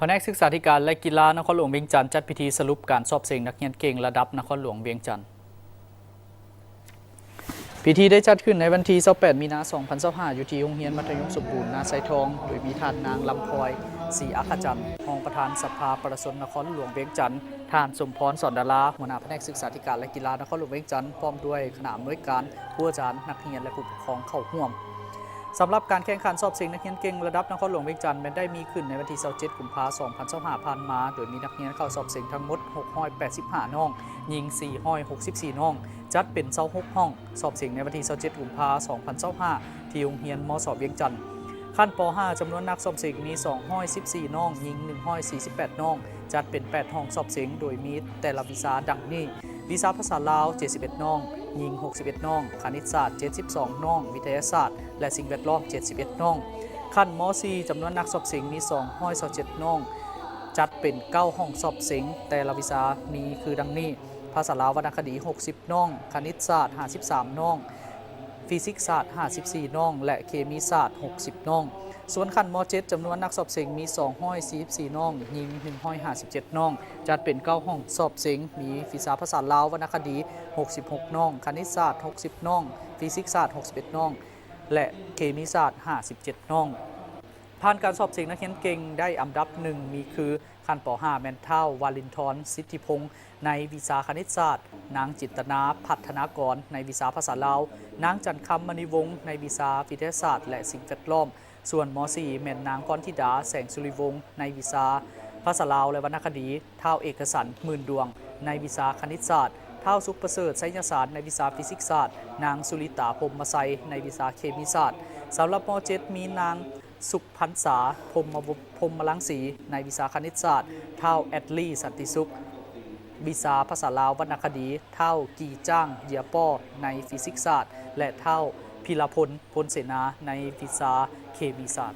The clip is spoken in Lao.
ພະແນກສຶກສາທິການ ແລະ ກິລານະຄອນຫຼວງວຽງຈັນ ຈັດພິທີສະຫຼຸບການສອບເສັງນັກຮຽນເກັ່ງລະດັບນະຄອນຫຼວງວຽງຈັນ. ພິທີໄດ້ຈັດຂຶ້ນໃນວັນທີຊາວແປດ ມີນາ ສອງພັນຊາວຫ້າ ຢູ່ທີ່ໂຮງຮຽນມັດທະຍົມສົມບູນນາໄຊທອງ, ໂດຍມີທ່ານນາງ ລຳພອຍ ສີອາຄະຈັນ ຮອງປະທານສະພາປະຊາຊົນນະຄອນຫຼວງວຽງຈັນ, ທ່ານ ສົມພອນ ສອນດາລາ ຫົວໜ້າພະແນກສຶກສາທິການ ແລະ ກິລານະຄອນຫຼວງວຽງຈັນ ພ້ອມດ້ວຍຄະນະອຳນວຍການ, ຄູອາຈານ, ນັກຮຽນ ແລະ ຜູ້ປົກຄອງເຂົ້າຮ່ວມ. ສຳລັບການແຂ່ງຂັນສອບເສັງນັກຮຽນເກັ່ງລະດັບນະຄອນຫຼວງວຽງຈັນ ແມ່ນໄດ້ມີຂຶ້ນໃນວັນທີຊາວເຈັດ ກຸມພາ ສອງພັນຊາວຫ້າ ຜ່ານມາ, ໂດຍມີນັກຮຽນເຂົ້າສອບເສັງທັງໝົດ ຫົກຮ້ອຍແປດສິບຫ້າ ນ້ອງ, ຍິງ ສີ່ຮ້ອຍຫົກສິບສີ່ ນ້ອງ, ຈັດເປັນ ຊາວຫົກ ຫ້ອງສອບເສັງໃນວັນທີຊາວເຈັດ ກຸມພາ ສອງພັນຊາວຫ້າ ທີ່ໂຮງຮຽນ ມສ ວຽງຈັນ. ຂັ້ນ ປໍຫ້າ ຈຳນວນນັກສອບເສັງມີ ສອງຮ້ອຍສິບສີ່ ນ້ອງ, ຍິງ ໜຶ່ງຮ້ອຍສີ່ສິບແປດ ນ້ອງ, ຈັດເປັນ ແປດ ຫ້ອງສອບເສັງ, ໂດຍມີແຕ່ລະວິຊາດັ່ງນີ້: ວິຊາພາສາລາວ ເຈັດສິບເອັດ ນ້ອງ, ຍິງ ຫົກສິບເອັດ ນ້ອງ, ຄະນິດສາດ ເຈັດສິບສອງ ນ້ອງ, ວິທະຍາສາດ ແລະ ສິ່ງແວດລ້ອມ ເຈັດສິບເອັດ ນ້ອງ. ຂັ້ນ ມໍສີ່ ຈຳນວນນັກສອບເສັງມີ ສອງຮ້ອຍຊາວເຈັດ ນ້ອງ, ຈັດເປັນ ເກົ້າ ຫ້ອງສອບເສັງ, ແຕ່ລະວິຊາມີຄືດັ່ງນີ້: ພາສາລາວວັນນະຄະດີ ຫົກສິບ ນ້ອງ, ຄະນິດສາດ ຫ້າສິບສາມ ນ້ອງ, ຟີຊິກສາດ ຫ້າສິບສີ່ ນ້ອງ ແລະ ເຄມີສາດ ຫົກສິບ ນ້ອງ. ສ່ວນຂັ້ນ ມໍເຈັດ ຈຳນວນນັກສອບເສັງມີ ສອງຮ້ອຍສີ່ສິບສີ່ ນ້ອງ, ຍິງ ໜຶ່ງຮ້ອຍຫ້າສິບເຈັດ ນ້ອງ, ຈັດເປັນ ເກົ້າ ຫ້ອງສອບເສັງ, ມີວິຊາພາສາລາວວັນນະຄະດີ ຫົກສິບຫົກ ນ້ອງ, ຄະນິດສາດ ຫົກສິບ ນ້ອງ, ຟີຊິກສາດ ຫົກສິບເອັດ ນ້ອງ ແລະ ເຄມີສາດ ຫ້າສິບເຈັດ ນ້ອງ. ຜ່ານການສອບເສັງນັກຮຽນເກັ່ງໄດ້ອັນດັບໜຶ່ງ ມີຄື: ຂັ້ນ ປໍຫ້າ ແມ່ນ ທ້າວ ວາລິນທອນ ສິດທິພົງ ໃນວິຊາຄະນິດສາດ, ນາງ ຈິນຕະນາ ພັດທະນາກອນ ໃນວິຊາພາສາລາວ, ນາງ ຈັນຄຳ ມະນີວົງ ໃນວິຊາວິທະຍາສາດ ແລະ ສິ່ງແວດລ້ອມ. ສ່ວນ ມໍສີ່ ແມ່ນ ນາງ ພອນທິດາ ແສງສຸລິວົງ ໃນວິຊາພາສາລາວ ແລະ ວັນນະຄະດີ, ທ້າວ ເອກະສັນ ໝື່ນດວງ ໃນວິຊາຄະນິດສາດ, ທ້າວ ສຸກປະເສີດ ໄຊຍະສານ ໃນວິຊາຟີຊິກສາດ, ນາງ ສຸລິຕາ ພົມມະໄຊ ໃນວິຊາເຄມີສາດ. ສຳລັບ ມໍເຈັດ ມີ ນາງ ສຸກພັນສາ ພົມມະວົງ ພົມມະລັງສີ ໃນວິຊາຄະນິດສາດ, ທ້າວ ແອັດລີ ສັນຕິສຸກ ວິຊາພາສາລາວວັນນະຄະດີ, ທ້າວ ກີຈ້າງ ເຢຍປໍ້ ໃນຟີຊິກສາດ ແລະ ທ້າວ ພິລະພົນ ພົນເສນາ ໃນວິຊາເຄມີສາດ.